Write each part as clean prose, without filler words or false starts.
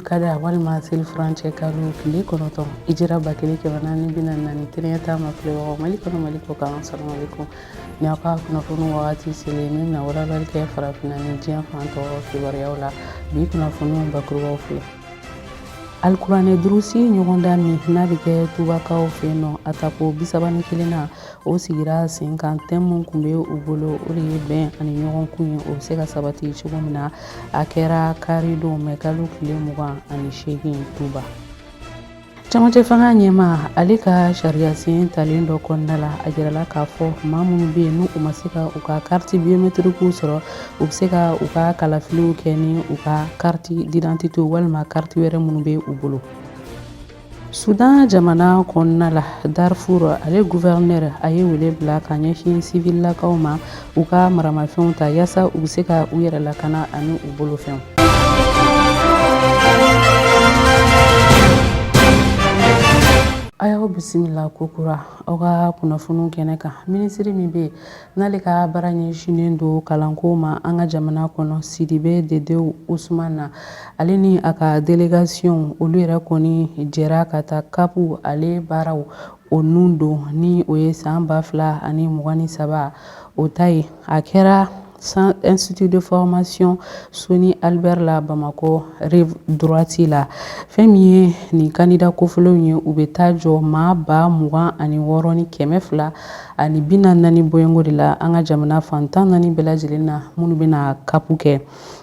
Zulikada walima seli furancɛ kalo tile 9, hijira 1444. Teriya ta ma filɛbagaw, Mali kɔnɔ, Mali kɔ kan, salamalekun. Ni aw ka kunnafoni wagati selen, min bɛna walawalali kɛ farafinna ni diɲɛ fan tɔw kibaruyaw la, bi kunnafoniw bakurubaw filɛ. Alikuranɛ durusi ɲɔgɔndan min n'a bɛ kɛ Tubakaw fɛ yen nɔ, a tako 31nan, o sigira sen kan. Thème min tun bɛ u bolo, o de ye bɛn ani ɲɔgɔn kun ye, o bɛ se ka sabati cogo min na. A kɛra karidon mɛ kalo tile 28 Tuba. Camancɛ fanga ɲɛmaa, ale ka sariyasen talen dɔ kɔnɔna la, a jirala k'a fɔ maa minnu bɛ yen, n'u ma se ka u ka carte biométrique sɔrɔ, u bɛ se ka u ka kalafiliw kɛ ni u ka carte d'identité walima carte wɛrɛ minnu bɛ u bolo. Sudan jamana kɔnɔna la, Darfur, ale gouverneur, a ye wele bila ka ɲɛsin sivililakaw ma, u ka maramafɛnw ta yaasa u bɛ se ka u yɛrɛ lakana ani u bolofɛnw. A y'aw bisimila kokura aw ka kunnafoniw kɛnɛ kan. Minisiri min bɛ yen n'ale ka baara ɲɛsinnen don kalanko ma an ka jamana kɔnɔ, Sidibe Dedew Usman na, ale ni a ka délégation, olu yɛrɛ kɔni jɛra ka taa CAP ale baaraw o nun don, ni o ye san 2023 o ta ye. A kɛra Institut de formation Soni Albert la, Bamakɔ rive droite la. Fɛn min ye nin candidat kofɔlenw ye, u bɛ taa jɔ maa 26,240 bɔɲɔgɔnko de la an ka jamana fan 14 bɛɛ lajɛlen na, minnu bɛna CAP kɛ.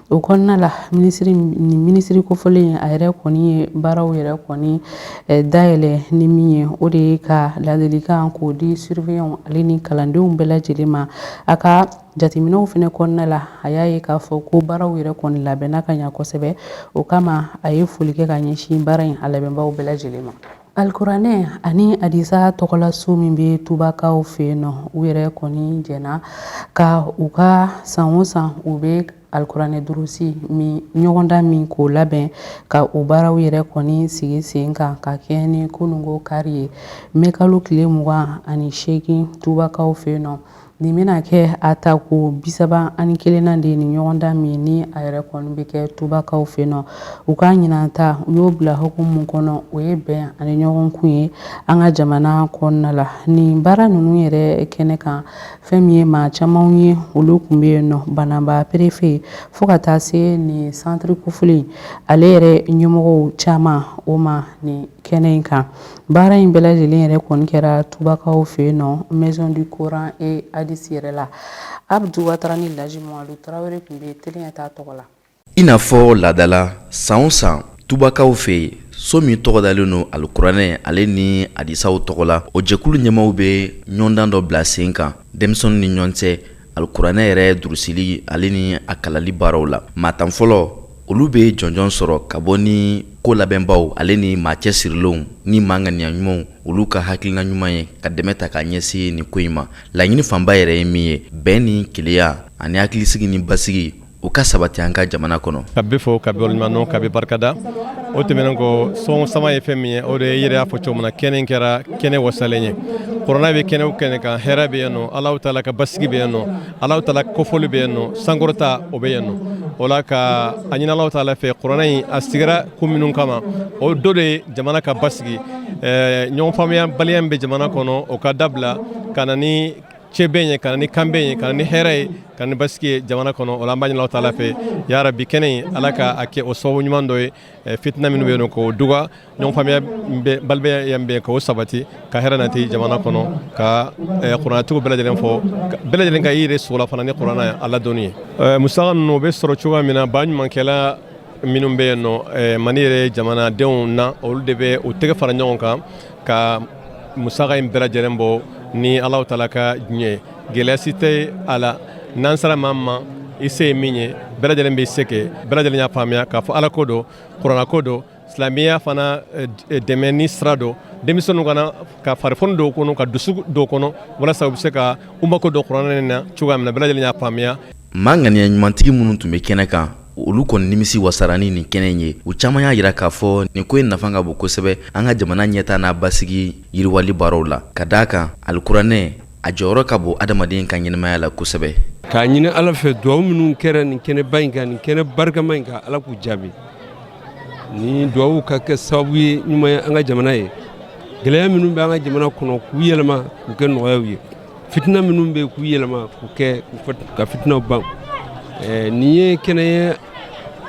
O kɔnɔna la, minisiri nin minisiri kofɔlen, a yɛrɛ kɔni ye baaraw yɛrɛ kɔni dayɛlɛ ni min ye, o de ye ka ladilikan k'o di surveillant ale ni kalandenw bɛɛ lajɛlen ma. A ka jateminɛw fana kɔnɔna la, a y'a ye k'a fɔ ko baaraw yɛrɛ kɔni labɛnna ka ɲa kosɛbɛ. O kama, a ye foli kɛ ka ɲɛsin baara in a labɛnbaw bɛɛ lajɛlen ma. Alikuranɛ ani hadisa tɔgɔlaso min bɛ Tubakaw fɛ yen nɔ, u yɛrɛ kɔni jɛna ka u ka san o san u bɛ alikuranɛ durusi min ɲɔgɔndan min k'o labɛn, ka o baaraw yɛrɛ kɔni sigi sen kan ka kɛ ni kununko kari ye, mɛ kalo tile 28 Tubakaw fɛ yen nɔ. Nin bɛna kɛ a tako 31nan de ye, nin ɲɔgɔndan min ni a yɛrɛ kɔni bɛ kɛ Tubakaw fɛ yen nɔ. U ka ɲinan ta, u y'o bila hukumu min kɔnɔ, o ye bɛn ani ɲɔgɔn kun ye an ka jamana kɔnɔna la. Nin baara ninnu yɛrɛ kɛnɛ kan, fɛn min ye maa camanw ye, olu tun bɛ yen nɔ, Banamba préfet fo ka taa se nin centre kofɔlen ale yɛrɛ ɲɛmɔgɔw caman o ma nin kɛnɛ in kan. Baara in bɛɛ lajɛlen yɛrɛ kɔni kɛra Tubakaw fɛ yen nɔ, Maison du Coran et Hadith yɛrɛ la. Abdu Watara ni Laji Mamadu Tarawele tun bɛ teliya t'a tɔgɔ la. I n'a fɔ laadala, san o san Tubakaw fɛ yen, so min tɔgɔ dalen don alikuranɛ ale ni hadisaw tɔgɔ la, o jɛkulu ɲɛmaaw bɛ ɲɔgɔndan dɔ bila sen kan denmisɛnninw ni ɲɔgɔn cɛ alikuranɛ yɛrɛ durusili ale ni a kalali baaraw la. Maa 10 fɔlɔ, olu bɛ jɔnjɔn sɔrɔ ka bɔ ni ko labɛnbaw ale ni maa cɛsirilenw ni maa ŋaniya ɲumanw, olu ka hakilina ɲuman ye ka dɛmɛ ta k'a ɲɛsin nin ko in ma. Laɲini fanba yɛrɛ ye min ye, bɛn ni kelenya ani hakilisigi ni basigi, o ka sabati an ka jamana kɔnɔ. Ka bɛ fɔ ka bɛ waleɲumandɔn, ka bɛ barikada. O tɛmɛnen kɔ, sɔn sama ye fɛn min ye, o de ye i yɛrɛ y'a fɔ cogo min na, kɛnɛ kɛra kɛnɛ wasalen ye. Kuranɛ bɛ kɛnɛ o kɛnɛ kan, hɛrɛ bɛ yen nɔ, Alahu taala ka basigi bɛ yen nɔ, Alahu taala kofɔli bɛ yen nɔ, sankɔrɔta o bɛ yen nɔ. O la, ka a ɲini Alahu taala fɛ, kuranɛ in a sigira ko minnu kama, o dɔ de ye jamana ka basigi, ɲɔgɔn faamuyabaliya min bɛ jamana kɔnɔ, o ka dabila, ka na ni cɛbɛn ye, ka na ni kanbɛn ye, ka na ni hɛrɛ ye, ka na ni basigi ye jamana kɔnɔ. O la, an b'a ɲini Alahu taala fɛ, ya rabi, kɛnɛ in, Ala ka a kɛ o sababu ɲuman dɔ ye, fitina minnu bɛ yen nɔ, k'o duga, ɲɔgɔn faamuya baliya bɛ yen, k'o sabati, ka hɛrɛ nati jamana kɔnɔ, ka kuranɛtigiw bɛɛ lajɛlen fɔ, bɛɛ lajɛlen ka i yɛrɛ sogola fana ni kuranɛ a ladonni ye. Musaka ninnu, o bɛ sɔrɔ cogoya min na, baɲumankɛla minnu bɛ yen nɔ Mali yɛrɛ jamanadenw na, olu de bɛ u tɛgɛ fara ɲɔgɔn kan ka musaka in bɛɛ lajɛlen bɔ ni Alahu taala ka diɲɛ ye. Gɛlɛya si tɛ a la. N'an sera maa ma, i se ye min ye, bɛɛ lajɛlen bɛ se kɛ. Bɛɛ lajɛlen y'a faamuya k'a fɔ Ala ko don, kuranɛ ko don, silamɛya fana dɛmɛ ni sira don denmisɛnninw kana ka farifoni dɔw kɔnɔ, ka dusu dɔw kɔnɔ, walasa u bɛ se ka u mako don kuranɛ in na cogoya min na. Bɛɛ lajɛlen y'a faamuya. Maa ŋaniya ɲumantigi minnu tun bɛ kɛnɛ kan, olu kɔni nimisi wasara ni nin kɛnɛ in ye. U caman y'a jira k'a fɔ nin ko in nafa ka bon kosɛbɛ an ka jamana ɲɛtaa n'a basigi yiriwali baaraw la, ka d'a kan alikuranɛ a jɔyɔrɔ ka bon adamaden ka ɲɛnamaya la kosɛbɛ. K'a ɲini Ala fɛ, dugawu minnu kɛra nin kɛnɛba in kan, nin kɛnɛ barikama in kan, Ala k'u jaabi. Ni duwawu ka kɛ sababu ye ɲuman ye an ka jamana ye. Gɛlɛya minnu bɛ an ka jamana kɔnɔ, k'u yɛlɛma k'u kɛ nɔgɔyaw ye. Fitina minnu bɛ, k'u yɛlɛma k'u kɛ ka fitinaw ban. Nin ye kɛnɛ ye,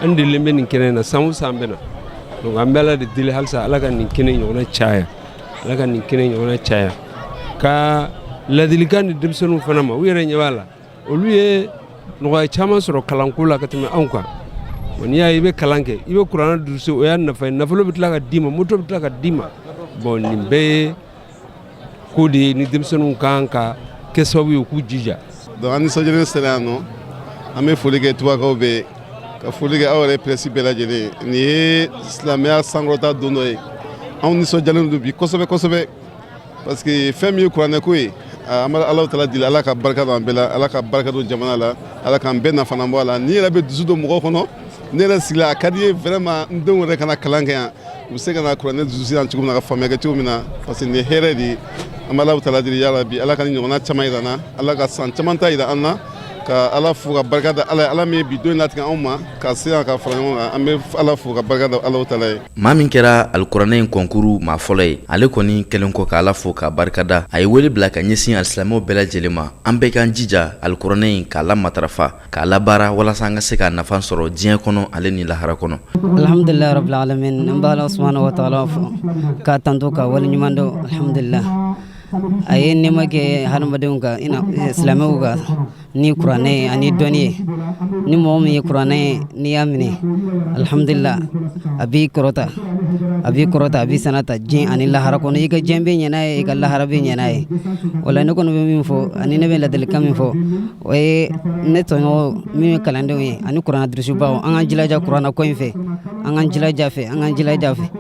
an delilen bɛ nin kɛnɛ na, san o san bɛ na. Donc an bɛ Ala de deli halisa, Ala ka nin kɛnɛ ɲɔgɔnna caya, Ala ka nin kɛnɛ ɲɔgɔnna caya. Ka ladilikan di denmisɛnninw fana ma, u yɛrɛ ɲɛ b'a la, olu ye nɔgɔya caman sɔrɔ kalanko la ka tɛmɛ anw kan. N'i y'a ye i bɛ kalan kɛ, i bɛ kuranɛ durusi, o y'a nafa ye. Nafolo bɛ tila ka d'i ma, moto bɛ tila ka d'i ma. Bon, nin bɛɛ ye ko de ye ni denmisɛnninw kan ka kɛ sababu ye k'u jija. Donc an nisɔndiyalen sera yan nɔ. An bɛ foli kɛ tubakaw bɛɛ, ka foli kɛ aw yɛrɛ presse bɛɛ lajɛlen. Nin ye silamɛya sankɔrɔta don dɔ ye. Anw nisɔndiyalen don bi kosɛbɛ kosɛbɛ, parce que fɛn min ye kuranɛko ye, an bɛ Ala taala deli, Ala ka barika don an bɛɛ la, Ala ka barika don jamana la, Ala k'an bɛɛ nafa bɔ a la. Ni yɛrɛ bɛ dusu don mɔgɔ kɔnɔ, ne yɛrɛ sigila, a ka di ye vraiment, n denw yɛrɛ kana kalan kɛ yan, u bɛ se ka na kuranɛ dusu yan cogo min na, ka faamuya kɛ cogo min na, parce que nin ye hɛrɛ de ye. An bɛ Ala taala deli, yarabi, Ala ka ni ɲɔgɔnna caman yira an na, Ala ka san caman ta yira an na. Ka Ala fo ka barika da Ala ye, Ala min ye bi don in latigɛ anw ma ka se yan ka fara ɲɔgɔn kan. An bɛ Ala fo ka barika da Ala taala ye. Maa min kɛra alikuranɛ in kɔnkuru maa fɔlɔ ye, ale kɔni kɛlen kɔ ka Ala fo ka barika da, a ye wele bila ka ɲɛsin alisilamɛw bɛɛ lajɛlen ma, an bɛɛ k'an jija alikuranɛ in k'a la matarafa, k'a labaara, walasa an ka se k'a nafa sɔrɔ diɲɛ kɔnɔ ale ni lahara kɔnɔ. Alhamdulilah rabbil alamin. An b'a Ala subhanahu wa ta'ala fo k'a tanto, ka waleɲuman dɔn. Alhamdulilah, a ye nɛɛma kɛ hadamadenw kan, ina silamɛw kan ni kuranɛ ye ani dɔnni ye. Ni mɔgɔ min ye kuranɛ ye, n'i y'a minɛ, alhamdulilah, a b'i kɔrɔta, a b'i kɔrɔta, a b'i sanata diɲɛ ani lahara kɔnɔ. I ka diɲɛ bɛ ɲɛ n'a ye, i ka lahara bɛ ɲɛ n'a ye. O la ne kɔni bɛ min fɔ ani ne bɛ ladilikan min fɔ, o ye ne tɔɲɔgɔn min ye kalandenw ye ani kuranɛ durusibaw, an k'an jilaja kuranɛ ko in fɛ, an k'an jilaja fɛ, an k'an jilaja fɛ.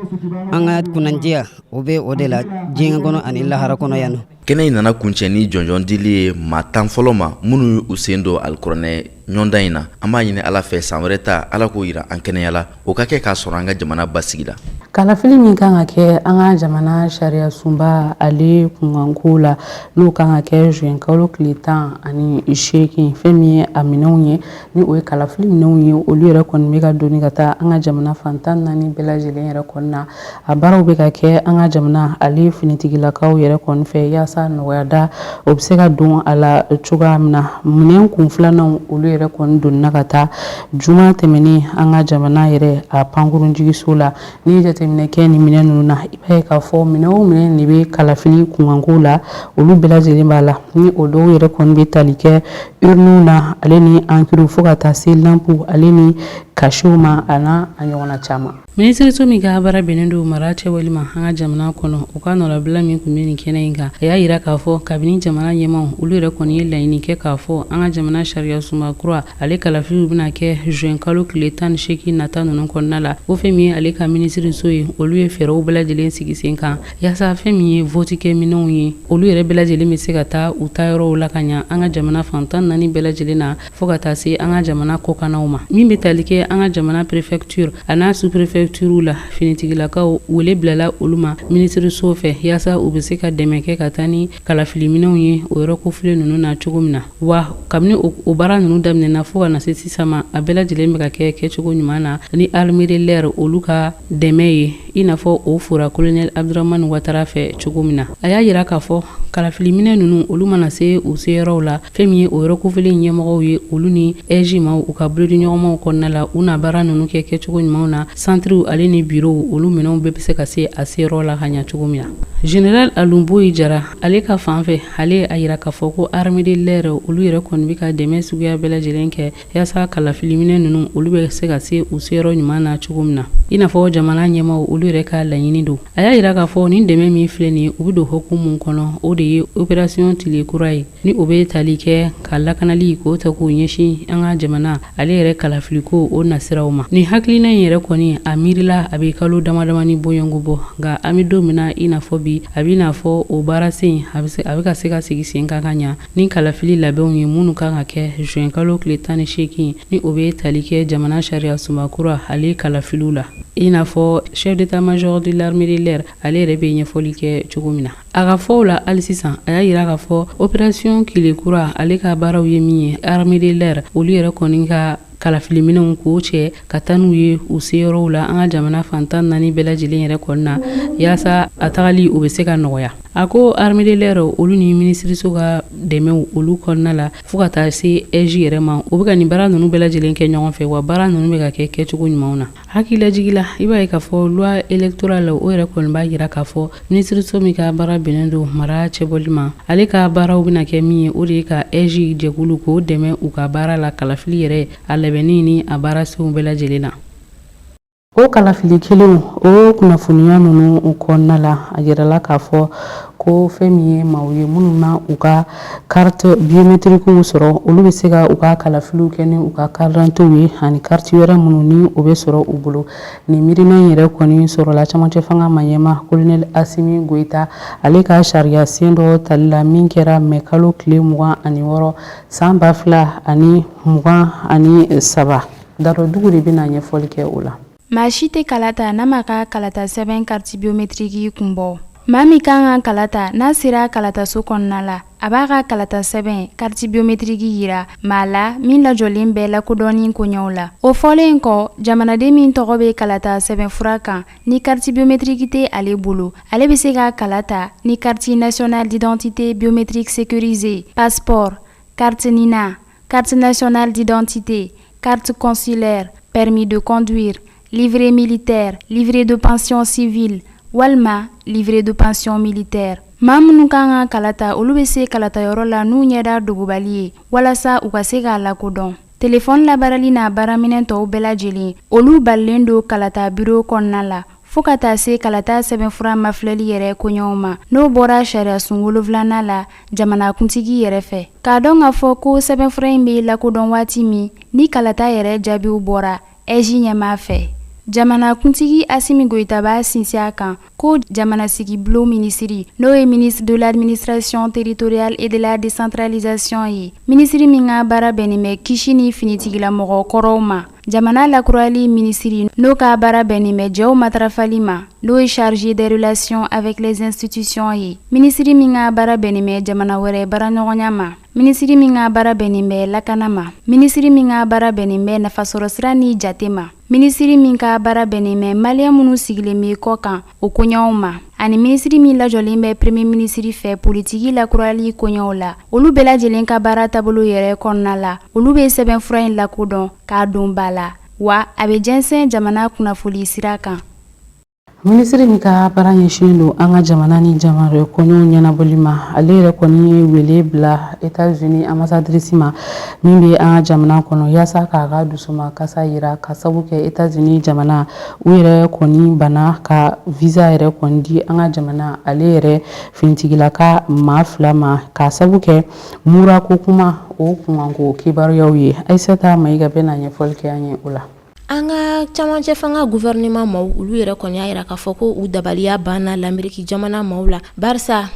An ka kunnandiya o bɛ o de la diɲɛ kɔnɔ ani lahara kɔnɔ yan nɔ. Kɛnɛ in nana kuncɛ ni jɔnjɔn dili ye maa 10 fɔlɔ ma minnu y'u sen don alikuranɛ ɲɔgɔndan in na. An b'a ɲini Ala fɛ, san wɛrɛ ta, Ala k'o yira an kɛnɛya la, o ka kɛ k'a sɔrɔ an ka jamana basigi la. Kalafili min kan ka kɛ an ka jamana sariya sunba ale kunkanko la, n'o kan ka kɛ juin kalo tile 18, fɛn min ye a minɛnw ye, ni o ye kalafili minɛnw ye, olu yɛrɛ kɔni bɛ ka doni ka taa an ka jamana fan 14 bɛɛ lajɛlen yɛrɛ kɔni na. A baaraw bɛ ka kɛ an ka jamana ale finitigilakaw yɛrɛ kɔni fɛ, yaasa nɔgɔya da o bɛ se ka don a la cogoya min na. Minɛn kun filanan, olu yɛrɛ kɔni donna ka taa juma tɛmɛnen an ka jamana yɛrɛ a pankurunjigiso la. N'i ye jateminɛ kɛ nin minɛn ninnu na, i b'a ye k'a fɔ minɛn o minɛn de bɛ kalafili kunkanko la, olu bɛɛ lajɛlen b'a la. Ni o dɔw yɛrɛ kɔni bɛ tali kɛ urnes na, ale ni encre, fo ka taa se lampe ale ni cachetw ma, a n'a a ɲɔgɔnna caman. Minisiriso min ka baara bɛnnen don mara cɛwali ma an ka jamana kɔnɔ, o ka nɔlabila min tun bɛ nin kɛnɛ in kan, a y'a yira k'a fɔ kabini jamana ɲɛmaw olu yɛrɛ kɔni ye laɲini kɛ k'a fɔ an ka jamana sariya sunba kura ale kalafiliw bɛna kɛ juin kalo tile 18 nata ninnu kɔnɔna la, o fɛn min ye ale ka minisiriso ye, olu ye fɛɛrɛw bɛɛ lajɛlen sigi sen kan yaasa fɛn min ye vote kɛ minɛnw ye, olu yɛrɛ bɛɛ lajɛlen bɛ se ka taa u taayɔrɔw la ka ɲa an ka jamana fan 14 bɛɛ lajɛlen na, fo ka taa se an ka jamana kɔkannaw ma. Min bɛ tali kɛ an ka jamana préfecture a n'a sous préfecture la, finitigilakaw wele bilala olu ma minisiriso fɛ, yaasa u bɛ se ka dɛmɛ kɛ ka taa ni kalafiliminɛnw ye o yɔrɔ kofɔlen ninnu na cogo min na. Wa kabini o baara ninnu daminɛna fo ka na se sisan ma, a bɛɛ lajɛlen bɛ ka kɛ kɛcogo ɲuman na ni armée de l'air olu ka dɛmɛ ye, i n'a fɔ o fora colonel Abdramane Ouattara fɛ cogo min na. A y'a yira k'a fɔ kalafiliminɛ ninnu, olu mana se u seyɔrɔw la, fɛn min ye o yɔrɔ kofɔlen ɲɛmɔgɔw ye, olu ni AIGE maaw, u ka bolodiɲɔgɔnmaw kɔnɔna la, u na baara ninnu kɛ kɛcogo ɲumanw na. Centrew ale ni bureau, olu minɛnw bɛɛ bɛ se ka se a seyɔrɔ la ka ɲa cogo min na. Général Alou Jara, ale ka fan fɛ, ale a yira k'a fɔ ko armée de l'air olu yɛrɛ kɔni bɛ ka dɛmɛ suguya bɛɛ lajɛlen kɛ yaasa kalafiliminɛ ninnu, olu bɛ se ka se u seyɔrɔ ɲuman na cogo min na, i n'a fɔ jamana ɲɛmaw olu yɛrɛ ka laɲini don. A y'a yira k'a fɔ nin dɛmɛ min filɛ nin ye, u bɛ don hukumu mun kɔnɔ, o de ye opération tile kura ye, ni o bɛ tali kɛ ka lakanali k'o ta k'o ɲɛsin an ka jamana ale yɛrɛ kalafiliko o nasiraw ma. Nin hakilina in yɛrɛ kɔni, a miirila a bɛ kalo damadamani bɔɲɔgɔnko bɔ, nka an bɛ don min na i n'a fɔ bi, a bɛ n'a fɔ o baara sen a bɛ ka se ka sigi sen kan ka ɲa ni kalafili labɛnw ye minnu kan ka kɛ juin kalo tile 18, ni o bɛ tali kɛ jamana sariya sunba kura ale kalafiliw la, i n'a fɔ chef d'état-major de l'armée de l'air ale yɛrɛ bɛ ɲɛfɔli kɛ cogo min na. A ka fɔw la hali sisan, a y'a yira k'a fɔ opération tile kura ale ka baaraw ye min ye, armée de l'air olu yɛrɛ kɔni ka kalafiliminɛnw k'o cɛ ka taa n'u ye u seyɔrɔw la an ka jamana fan 14 bɛɛ lajɛlen yɛrɛ kɔni na, yaasa a tagali o bɛ se ka nɔgɔya. A ko armée de l'air olu ni minisiriso ka dɛmɛw olu kɔnɔna la, fo ka taa se AIGE yɛrɛ ma, u bɛ ka nin baara ninnu bɛɛ lajɛlen kɛ ɲɔgɔn fɛ, wa baara ninnu bɛ ka kɛ kɛcogo ɲumanw na. Hakililajigi la, i b'a ye k'a fɔ loi électorale o yɛrɛ kɔni b'a jira k'a fɔ minisiriso min ka baara bɛnnen don mara cɛbɔli ma, ale ka baaraw bɛna kɛ min ye, o de ye ka AIGE jɛkulu k'o dɛmɛ u ka baara la, kalafili yɛrɛ a labɛnni ni a baarasenw bɛɛ lajɛlen na. O kalafili kelenw o kunnafoniya ninnu kɔnɔna la, a jirala k'a fɔ ko fɛn min ye maaw ye minnu ma u ka carte biométriquew sɔrɔ, olu bɛ se ka u ka kalafiliw kɛ ni u ka carte d'identitéw ye ani carte wɛrɛ minnu ni o bɛ sɔrɔ u bolo. Nin miirina in yɛrɛ kɔni sɔrɔla camancɛ fanga maa ɲɛmaa colonel Asimi Goyita ale ka sariya sen dɔ tali la min kɛra mɛ kalo tile 26 san 2023. Dadugu de bɛna ɲɛfɔli kɛ o la. Maa si tɛ kala ta n'a ma ka kalata sɛbɛn carte biométrique kun bɔ. Maa min kan ka kala ta, n'a sera kalataso kɔnɔna la, a b'a ka kalata sɛbɛn carte biométrique yira maa la min lajɔlen bɛ lakodɔnni koɲɛw la. O fɔlen kɔ, jamanaden min tɔgɔ bɛ kalata sɛbɛnfura kan ni carte biométrique tɛ ale bolo, ale bɛ se ka kala ta ni carte nationale d'identité biométrique sécurisée, passeport, carte NINA, carte nationale d'identité, carte consulaire, permis de conduire, livret militaire, livret de pension civile walima livret de pension militaire. Maa minnu kan ka kala ta, olu bɛ se kalatayɔrɔ la n'u ɲɛda dogobali ye walasa u ka se k'a lakodɔn. Telefɔni labaarali n'a baaraminɛ tɔw bɛɛ lajɛlen, olu balilen don kalata biro kɔnɔna la, fo ka taa se kalata sɛbɛnfura mafilɛli yɛrɛ koɲɛw ma, n'o bɔra sariyasun 7nan la jamanakuntigi yɛrɛ fɛ. K'a dɔn k'a fɔ ko sɛbɛnfura in bɛ lakodɔn waati min ni kalata yɛrɛ jaabiw bɔra AIGE ɲɛmaa fɛ, jamanakuntigi Asimi Goyita b'a sinsin a kan ko jamanasigibulo minisiri, n'o ye ministre de l'administration territoriale et de la décentralisation ye, minisiri min ka baara bɛnnen bɛ kisi ni finitigilamɔgɔ kɔrɔw ma, jamana lakurayali minisiri, n'o ka baara bɛnnen bɛ jɛw matarafali ma, n'o ye chargé des relations avec les institutions ye, minisiri min ka baara bɛnnen bɛ jamana wɛrɛ baaraɲɔgɔnya ma, minisiri min ka baara bɛnnen bɛ lakana ma, minisiri min ka baara bɛnnen bɛ nafasɔrɔsira ni jate ma, minisiri min ka baara bɛnnen bɛ maliyɛn minnu sigilen bɛ kɔ kan o koɲɛw ma, ani minisiri min lajɔlen bɛ premier minisiri fɛ politiki lakurayali koɲɛw la, olu bɛɛ lajɛlen ka baara taabolo yɛrɛ kɔnɔna la, olu bɛ sɛbɛnfura in lakodɔn k'a don ba la, wa a bɛ jɛnsɛn jamana kunnafoni sira kan. Minisiri min ka baara ɲɛsinnen don an ka jamana ni jamana wɛrɛ koɲɛw ɲɛnabɔli ma, ale yɛrɛ kɔni ye wele bila États-Unis ambassadrice ma min bɛ an ka jamana kɔnɔ, yaasa k'a ka dusuma kasa yira ka sabu kɛ États-Unis jamana u yɛrɛ kɔni bana ka visa yɛrɛ kɔni di an ka jamana ale yɛrɛ finitigilaka maa fila ma, ka sabu kɛ murako kuma o kunkanko kibaruyaw ye. Ayisata Mayiga bɛna ɲɛfɔli kɛ an ye o la. An ka camancɛ fanga gouvernement maaw, olu yɛrɛ kɔni y'a yira k'a fɔ ko u dabaliya banna Lameriki jamana maaw la, barisa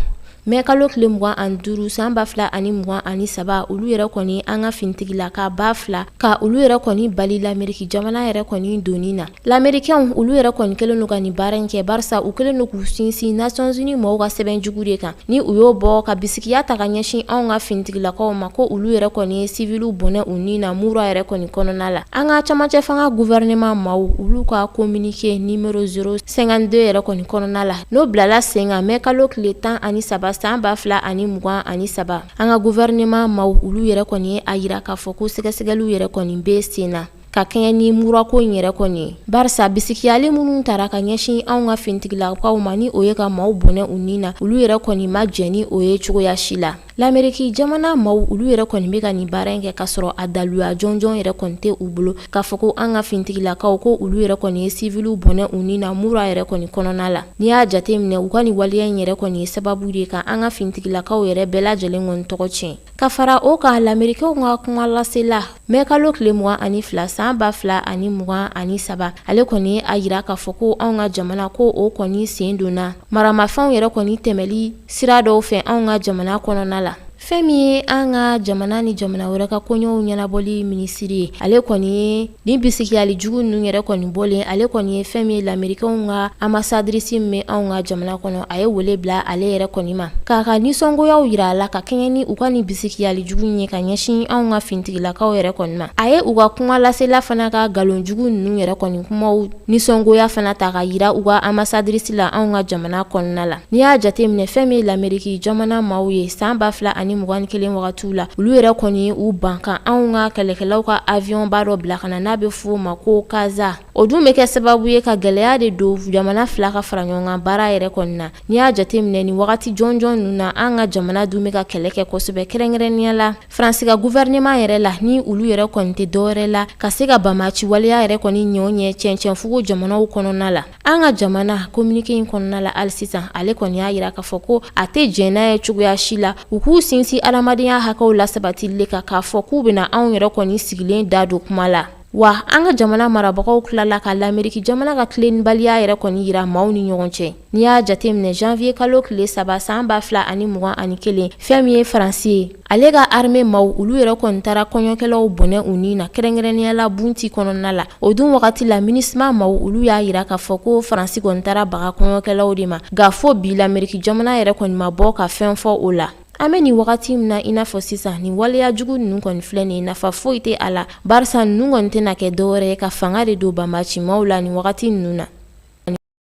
mɛ kalo tile 25 san 2023, olu yɛrɛ kɔni an ka finitigilaka 2000 ka olu yɛrɛ kɔni bali Lameriki jamana yɛrɛ kɔni donni na. Lamerikɛnw, olu yɛrɛ kɔni kɛlen don ka nin baara in kɛ, barisa u kɛlen don k'u sinsin Nations Unies mɔgɔw ka sɛbɛn jugu de kan ni u y'o bɔ ka bisigiya ta ka ɲɛsin anw ka finitigilakaw ma, ko olu yɛrɛ kɔni ye siviliw bɔnɛ u ni na Mura yɛrɛ kɔni kɔnɔna la. An ka camancɛ fanga gouvernement maaw, olu ka communiqué numéro 052 yɛrɛ kɔni kɔnɔna la, n'o bilala sen kan mɛ kalo tile 13 san 2023, an ka gouvernement maaw, olu yɛrɛ kɔni ye a yira k'a fɔ ko sɛgɛsɛgɛliw yɛrɛ kɔni bɛ sen na ka kɛɲɛ ni murako in yɛrɛ kɔni ye, barisa bisigiyali minnu tara ka ɲɛsin anw ka finitigilakaw ma, ni o ye ka maaw bɔnɛ u ni na, olu yɛrɛ kɔni ma jɛn ni o ye cogoya si la. Lameriki jamana maaw, olu yɛrɛ kɔni bɛ ka nin baara in kɛ k'a sɔrɔ a daluya jɔnjɔn yɛrɛ kɔni tɛ u bolo k'a fɔ ko an ka finitigilakaw, ko olu yɛrɛ kɔni ye siviliw bɔnɛ u ni na Mura yɛrɛ kɔni kɔnɔna la. N'i y'a jate minɛ, u ka nin waleya in yɛrɛ kɔni ye sababu de ka an ka finitigilakaw yɛrɛ bɛɛ lajɛlen kɔni tɔgɔ tiɲɛ. Ka fara o kan, Lamerikɛnw ka kumalasela mɛ kalo tile 22 san 2023, ale kɔni a yira k'a fɔ ko anw ka jamana, ko o kɔni sen donna maramafɛnw yɛrɛ kɔni tɛmɛli sira dɔw fɛ anw ka jamana kɔnɔna la. Fɛn min ye an ka jamana ni jamana wɛrɛ ka koɲɛw ɲɛnabɔli minisiri ye, ale kɔni ye nin bisigiyali jugu ninnu yɛrɛ kɔni bɔlen, ale kɔni ye fɛn min ye lamerikɛnw ka anbasadirisi min bɛ anw ka jamana kɔnɔ, a ye wele bila ale yɛrɛ kɔni ma k'a ka nisɔngoyaw yira a la ka kɛɲɛ ni u ka nin bisigiyali jugu ye ka ɲɛsin anw ka finitigilakaw yɛrɛ kɔni ma. A ye u ka kuma lasela fana ka nkalon jugu ninnu yɛrɛ kɔni kumaw nisɔngoya fana ta ka yira u ka anbasadirisi la anw ka jamana kɔnɔna la. N'i y'a jateminɛ fɛn min ye lameriki jamana maaw ye san 2021 wagatiw la, olu yɛrɛ kɔni ye u ban ka anw ka kɛlɛkɛlaw ka aviyɔnba dɔ bila ka na n'a bɛ f'o ma ko Kaza. O dun bɛ kɛ sababu ye ka gɛlɛya de don jamana fila ka fara ɲɔgɔn kan baara yɛrɛ kɔni na. N'i y'a jateminɛ nin wagati jɔnjɔn ninnu na, an ka jamana dun bɛ ka kɛlɛ kɛ kosɛbɛ, kɛrɛnkɛrɛnnenya la Faransi ka gouvernement yɛrɛ la, ni olu yɛrɛ kɔni tɛ dɔwɛrɛ la ka se ka banbaanci waleya yɛrɛ kɔni ɲɔ ɲɛ cɛncɛnfugu jamanaw kɔnɔna la. An ka jamana communiqué in kɔnɔna la hali sisan, ale kɔni y'a yira k'a fɔ ko a tɛ jɛn n'a ye cogoya si la u k'u sinsin adamadenya hakɛw lasabatili kan, k'a fɔ k'u bɛna anw yɛrɛ kɔni sigilen da don kuma la. Wa an ka jamana marabagaw tilala ka lameriki jamana ka tilennibaliya yɛrɛ kɔni yira maaw ni ɲɔgɔn cɛ. N'i y'a jateminɛ janvier kalo tile 3 san 2021, fɛn min ye Faransi ye, ale ka armée maaw, olu yɛrɛ kɔni taara kɔɲɔkɛlaw bɔnɛ u ni na, kɛrɛnkɛrɛnnenya la Bunti kɔnɔna la. O dun wagati la, MINUSMA maaw, olu y'a yira k'a fɔ ko Faransi kɔni taara baga kɔɲɔkɛlaw de ma. Nka fo bi, lameriki jamana yɛrɛ kɔni ma bɔ ka fɛn fɔ o la. An bɛ nin wagati min na i n'a fɔ sisan, nin waleya jugu ninnu kɔni filɛ nin ye, nafa foyi tɛ a la, barisa ninnu kɔni tɛna kɛ dɔwɛrɛ ye ka fanga de don banbaancimaw la nin wagati ninnu na.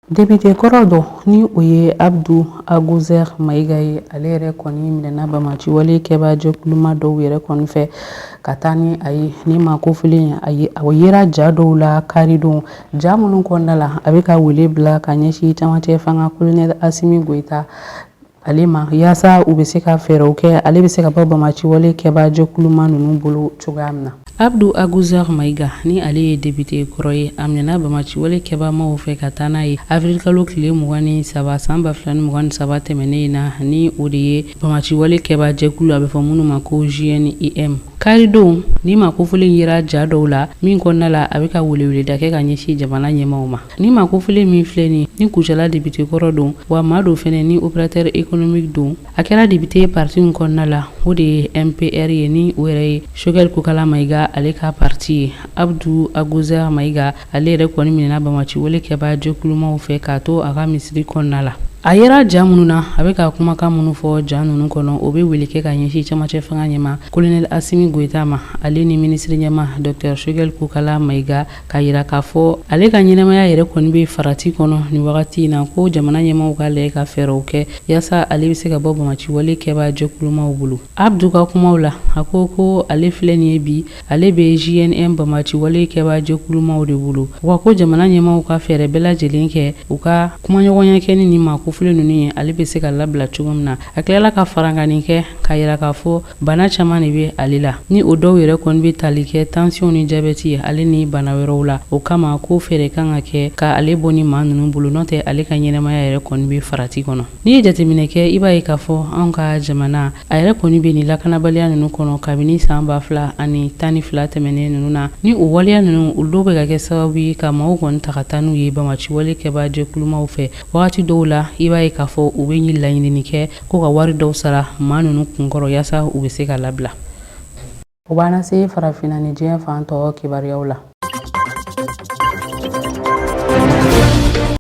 Depite kɔrɔ dɔ ni o ye Abdu Agozer Mayiga ye, ale yɛrɛ kɔni minɛna banbaanciwale kɛbaa jɛkuluma dɔw yɛrɛ kɔni fɛ ka taa ni a ye. Ni maa kofɔlen a ye, o yera ja dɔw la karidon, ja minnu kɔnɔna la a bɛ ka wele bila ka ɲɛsin camancɛ fanga kolonɛli Asimi Goyita ale ma, yaasa u bɛ se ka fɛɛrɛw kɛ ale bɛ se ka bɔ banbaanciwale kɛbaa jɛkuluma ninnu bolo cogoya min na. Abdu Agozer Mayiga, ni ale ye depite kɔrɔ ye, a minɛna banbaanciwale kɛbaamaw fɛ ka taa n'a ye avril kalo tile 23 san 2023 tɛmɛnen in na, ni o de ye banbaanciwale kɛbaa jɛkulu, a bɛ fɔ minnu ma ko JNIM. Karidon, ni maa kofɔlen yera ja dɔw la min kɔnɔna la a bɛ ka weleweleda kɛ ka ɲɛsin jamana ɲɛmaaw ma. Ni maa kofɔlen min filɛ nin ni Kucala depite kɔrɔ don, wa maa don fɛnɛ ni opérateur économique don, a kɛra depite ye parti min kɔnɔna la, o de ye MPR ye, ni o yɛrɛ ye Choguel Kokala Mayiga ale ka parti ye. Abdu Agozer Mayiga, ale yɛrɛ kɔni minɛna banbaanciwale kɛbaa jɛkulumaw fɛ k'a to a ka misiri kɔnɔna la. A yera ja minnu na, a bɛ ka kumakan minnu fɔ ja ninnu kɔnɔ, o bɛ wele kɛ ka ɲɛsin camancɛ fanga ɲɛmaa kolonɛli Asimi Goyita ma, ale ni minisiri ɲɛmaa Docteur Choguel Kokala Mayiga, k'a yira k'a fɔ ale ka ɲɛnamaya yɛrɛ kɔni bɛ farati kɔnɔ nin wagati in na, ko jamana ɲɛmaaw ka lajɛ ka fɛɛrɛw kɛ yaasa ale bɛ se ka bɔ banbaanciwale kɛbaa jɛkulumaw bolo. Abdu ka kumaw la, a ko ko ale filɛ nin ye bi, ale bɛ JNIM banbaanciwale kɛbaa jɛkulumaw de bolo, wa ko jamana ɲɛmaaw ka fɛɛrɛ bɛɛ lajɛlen kɛ u ka kumaɲɔgɔnya kɛ ni nin maa kofɔlen ninnu ye, ale bɛ se ka labila cogo min na. A tilala ka farankanni kɛ k'a yira k'a fɔ bana caman de bɛ ale la, ni o dɔw yɛrɛ kɔni bɛ tali kɛ tansiyɔn ni jabɛti ye, ale ni bana wɛrɛw la. O kama ko fɛɛrɛ kan ka kɛ ka ale bɔ ni maa ninnu bolo, n'o tɛ ale ka ɲɛnamaya yɛrɛ kɔni bɛ farati kɔnɔ. N'i ye jateminɛ kɛ, i b'a ye k'a fɔ anw ka jamana a yɛrɛ kɔni bɛ nin lakanabaliya ninnu kɔnɔ kabini san 2012 tɛmɛnen ninnu na. Ni o waleya ninnu, olu dɔw bɛ ka kɛ sababu ye ka maaw kɔni ta ka taa n'u ye banbaanciwale kɛbaa jɛkulumaw fɛ. Wagati dɔw la, i b'a ye k'a fɔ u bɛ laɲinini kɛ ko ka wari dɔw sara maa ninnu kunkɔrɔ yaasa u bɛ se ka labila. O b'an lase farafinna ni diɲɛ fan tɔ kibaruyaw la.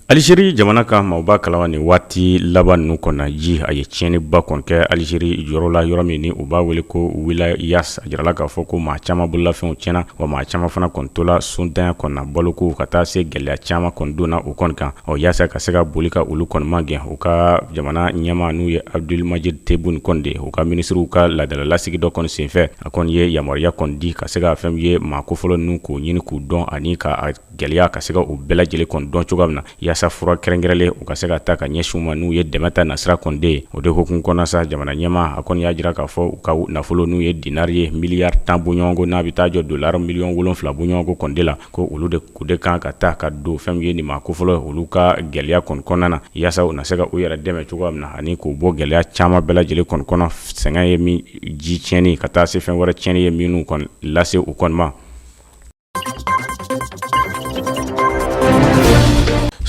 Alizeri jamana ka maaw b'a kalama nin waati laban ninnu kɔnɔ, ji a ye tiɲɛniba kɔni kɛ Alizeri yɔrɔ la, yɔrɔ min ni u b'a wele ko wilayas. A jirala k'a fɔ ko maa caman bololafɛnw tiɲɛna, wa maa caman fana kɔni tola suntanya kɔnɔ, baloko ka taa se gɛlɛya caman kɔni donna u kɔni kan. Ɔ yaasa ka se ka boli ka olu kɔni magɛn, u ka jamana ɲɛmaa n'u ye Abdelmadjid Tebboune kɔni de, u ka minisiriw ka laadala lasigi dɔ kɔni senfɛ, a kɔni ye yamaruya kɔni di ka se ka fɛn ye maa kofɔlɔ ninnu k'o ɲini k'u dɔn ani ka gɛlɛya ka se ka u bɛɛ lajɛlen kɔni dɔn cogoya min na, yaasa fura kɛrɛnkɛrɛnlen u ka se ka ta ka ɲɛsin u ma n'u ye dɛmɛ ta nasira kɔni de ye. O de hukumu kɔnɔ sa, jamana ɲɛmaa a kɔni y'a jira k'a fɔ u ka nafolo n'u ye dinari ye miliyari 10 bɔɲɔgɔnko, n'a bɛ taa jɔ dolari miliyɔn 7 bɔɲɔgɔnko kɔni de la, ko olu de ko de kan ka ta ka don fɛn min ye nin maa kofɔlɔ olu ka gɛlɛya kɔni kɔnɔna na, yaasa u na se ka u yɛrɛ dɛmɛ cogoya min na ani k'u bɔ gɛlɛya caman bɛɛ lajɛlen kɔni kɔnɔ, sɛgɛn ye min ji tiɲɛni ka taa se fɛn wɛrɛ tiɲɛni ye minnu kɔni lase u kɔni ma.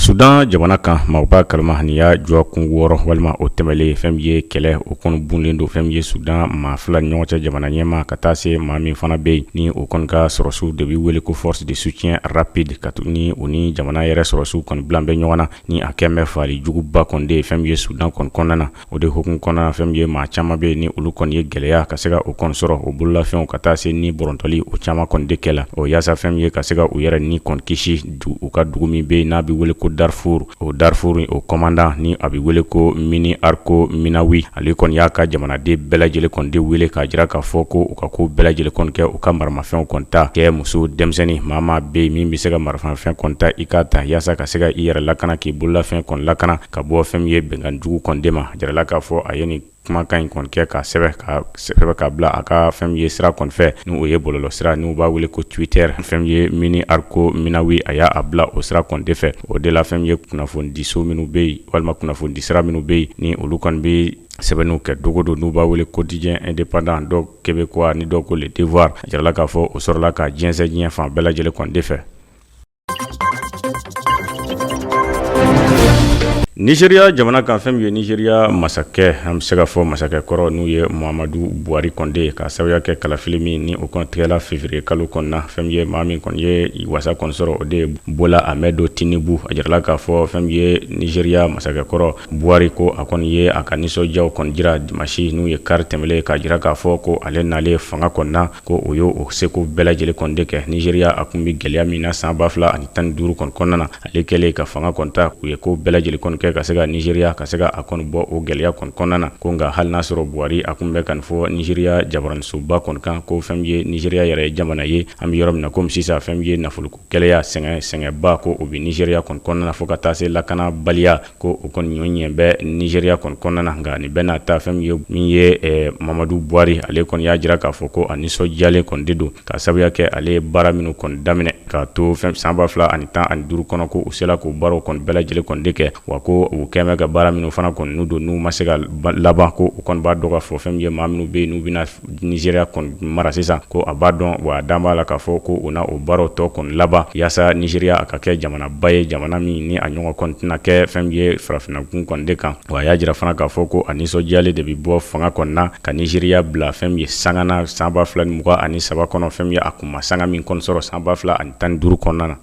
Sudan jamana kan, maaw b'a kalama nin y'a dɔgɔkun 6 walima o tɛmɛlen, fɛn min ye kɛlɛ o kɔni bunlen don fɛn min ye Sudan maa fila ni ɲɔgɔn cɛ, jamana ɲɛmaa ka taa se maa min fana bɛ yen ni o kɔni ka sɔrɔsiw de bɛ wele ko force de soutien rapide, ka ni o ni jamana yɛrɛ sɔrɔsiw kɔni bilan bɛ ɲɔgɔn na, ni a kɛn bɛ faali juguba kɔni de ye fɛn min ye Sudan kɔni kɔnɔna na. O de hukumu kɔnɔna, fɛn min ye maa caman bɛ yen ni olu kɔni ye gɛlɛya ka se ka o kɔni sɔrɔ o bololafɛnw ka taa se ni bɔrɔntɔli o caman kɔni de kɛla o yaasa fɛn min ye ka se ka u yɛrɛ ni kɔni kisi u ka dugu min bɛ yen n'a bɛ wele ko Darfur. O Darfur o commandant ni a bɛ wele ko Mini Arko Minawi, ale kɔni y'a ka jamanaden bɛɛ lajɛlen kɔni de wele k'a jira k'a fɔ ko u ka ko bɛɛ lajɛlen kɔni kɛ, u ka maramafɛnw kɔni ta, kɛ muso, denmisɛnnin, maa maa bɛ yen min bɛ se ka marafafɛn kɔni ta, i k'a ta yaasa ka se ka i yɛrɛ lakana, k'i bololafɛn kɔni lakana ka bɔ fɛn min ye binkanni jugu kɔni de ma. A jirala k'a fɔ a ye nin kumakan in kɔni kɛ ka sɛbɛn ka bila a ka fɛn min ye sira kɔni fɛ, ni o ye bɔlɔlɔ sira n'u b'a wele ko Twitter. Fɛn min ye Mini Arko Minawi, a y'a bila o sira kɔni de fɛ. O de la, fɛn min ye kunnafonidiso minnu bɛ yen walima kunnafonidi sira minnu bɛ yen ni olu kɔni bɛ sɛbɛnniw kɛ dogo don, n'u b'a wele Quotidien Indépendant, dɔw Québécois ni dɔw ko Le Devoir, a jirala k'a fɔ o sɔrɔla ka jɛnsɛn diɲɛ fan bɛɛ lajɛlen kɔni de fɛ. Nizeriya jamana kan, fɛn min ye Nizeriya masakɛ, an bɛ se ka fɔ masakɛ kɔrɔ, n'u ye Muhamadu Buhari kɔnde, ka sababuya kɛ kalafili min ni o kɔni tigɛla février kalo kɔnɔna, fɛn min ye maa min kɔni ye wasa kɔni sɔrɔ, o de ye Bola Ahmed Tinubu. A jirala k'a fɔ fɛn min ye Nizeriya masakɛ kɔrɔ Buhari, ko a kɔni ye a ka nisɔndiyaw kɔni jira dimanche, n'u ye kari tɛmɛlen, k'a jira k'a fɔ ko ale nalen fanga kɔnɔna, ko o y'o seko bɛɛ lajɛlen kɔni de kɛ. Nizeriya a tun bɛ gɛlɛya min na san 2015 kɔni kɔnɔna na, ale kɛlen ka fanga kɔni ta, u ye ko bɛɛ lajɛlen kɔni kɛ ka se ka Nizeriya ka se ka a kɔni bɔ o gɛlɛya kɔni kɔnɔna na. Ko nka hali n'a sɔrɔ Buhari a tun bɛ ka nin fɔ Nizeriya jabaranisoba kɔni kan, ko fɛn min ye Nizeriya yɛrɛ ye jamana ye, an bɛ yɔrɔ min na komi sisan, fɛn min ye nafoloko gɛlɛya, sɛgɛn sɛgɛnba, ko o bɛ Nizeriya kɔni kɔnɔna na, fo ka taa se lakanabaliya, ko o kɔni ɲɔ ɲɛ bɛ Nizeriya kɔni kɔnɔna na. Nka nin bɛɛ n'a ta, fɛn min ye Mamadu Buhari, ale kɔni y'a jira k'a fɔ ko a nisɔndiyalen kɔni de don, ka sababuya kɛ ale ye baara minnu kɔni daminɛ k'a to fɛn san 2015 kɔnɔ, ko u sera k'o baaraw kɔni bɛɛ lajɛlen kɔni de kɛ, wa ko u kɛn bɛ ka baara minnu fana kɔni n'u don n'u ma se ka laban, ko u kɔni b'a dɔn k'a fɔ fɛn min ye maa minnu bɛ yen n'u bɛna Nizeriya kɔni mara sisan, ko a b'a dɔn wa a dan b'a la k'a fɔ ko u na o baaraw tɔ kɔni laban yaasa Nizeriya a ka kɛ jamanaba ye, jamana min ni a ɲɔgɔn kɔni tɛna kɛ fɛn min ye farafinna-gun kɔni de kan. Wa a y'a jira fana k'a fɔ ko a nisɔndiyalen de bɛ bɔ fanga kɔni na ka Nizeriya bila fɛn min ye sanga na san 2023 kɔnɔ, fɛn min ye a kun ma sanga min kɔni sɔrɔ san 2015 kɔnɔna na.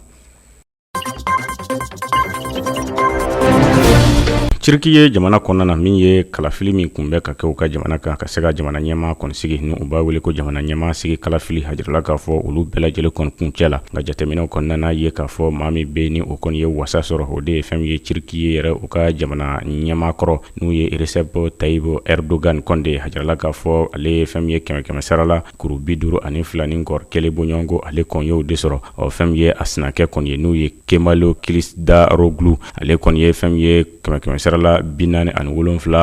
Tirikiye jamana kɔnɔna na, min ye kalafili min kun bɛ ka kɛ u ka jamana kan ka se ka jamana ɲɛmaa kɔni sigi, ni u b'a wele ko jamana ɲɛmaa sigi kalafili, a jirala k'a fɔ olu bɛɛ lajɛlen kɔni kuncɛ la. Nka jateminɛw kɔnɔna n'a ye k'a fɔ maa min bɛ ni o kɔni ye wasa sɔrɔ, o de ye fɛn min ye Tirikiye yɛrɛ u ka jamana ɲɛmaa kɔrɔ, n'u ye Recep Tayyip Erdogan kɔni de ye. A jirala k'a fɔ ale ye fɛn min ye kɛmɛ kɛmɛ sara la kuru 52 ni nkɔri kelen bɔɲɔgɔnko, ale kɔni y'o de sɔrɔ. Ɔ fɛn min ye a sinakɛ kɔni ye, n'u ye Kemal Kılıçdaroğlu, ale kɔni ye fɛn min ye kɛmɛ kɛmɛ sara la 47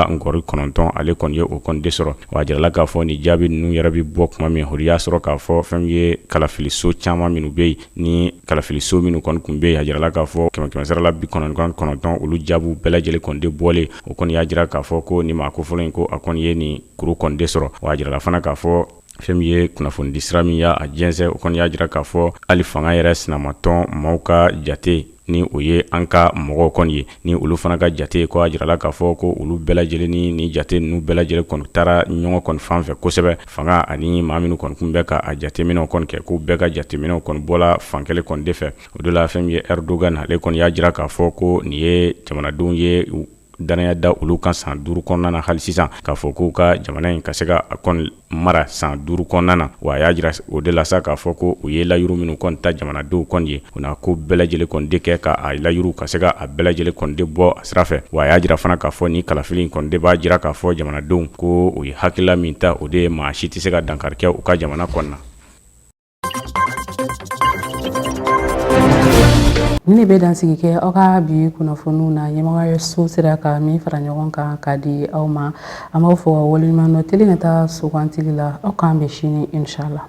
nkɔri 9, ale kɔni ye o kɔni de sɔrɔ. Wa a jirala k'a fɔ ni jaabi ninnu yɛrɛ bɛ bɔ tuma min, o y'a sɔrɔ k'a fɔ fɛn min ye kalafiliso caman minnu bɛ yen, ni kalafiliso minnu kɔni tun bɛ yen, a jirala k'a fɔ kɛmɛ kɛmɛ sara la 99, olu jaabiw bɛɛ lajɛlen kɔni de bɔlen, o kɔni y'a jira k'a fɔ ko nin maa kofɔlen in, ko a kɔni ye nin kuru kɔni de sɔrɔ. Wa a jirala fana k'a fɔ fɛn min ye kunnafonidi sira min y'a jɛnsɛn, o kɔni y'a jira k'a fɔ hali fanga yɛrɛ sinamatɔn maaw ka jate, ni o ye an ka mɔgɔw kɔni ye, ni olu fana ka jate, ko a jirala k'a fɔ ko olu bɛɛ lajɛlen ni jate ninnu bɛɛ lajɛlen kɔni taara ɲɔgɔn kɔni fan fɛ kosɛbɛ. Fanga ani maa minnu kɔni tun bɛ ka a jateminɛw kɔni kɛ, k'u bɛɛ ka jateminɛw kɔni bɔla fan kelen kɔni de fɛ. O de la, fɛn min ye Erdogan, ale kɔni y'a jira k'a fɔ ko nin ye jamanadenw ye dannaya da olu kan san 5 kɔnɔna na hali sisan, k'a fɔ k'u ka jamana in ka se ka a kɔni mara san 5 kɔnɔna na. Wa a y'a jira o de la sa k'a fɔ ko u ye layiru minnu kɔni ta jamanadenw kɔni ye, u na ko bɛɛ lajɛlen kɔni de kɛ ka a layiru ka se ka a bɛɛ lajɛlen kɔni de bɔ a sira fɛ. Wa a y'a jira fana k'a fɔ ni kalafili in kɔni de b'a jira k'a fɔ jamanadenw ko u ye hakilila min ta, o de ye maa si tɛ se ka dankari kɛ u ka jamana kɔnɔna na. Nin de bɛ dansigi kɛ aw ka bi kunnafoniw na, ɲɛmɔgɔyaso sera ka min fara ɲɔgɔn kan ka di aw ma. An b'aw fo waleɲuman dɔn. Teli ka taa sugantili la, aw k'an bɛn sini inshallah.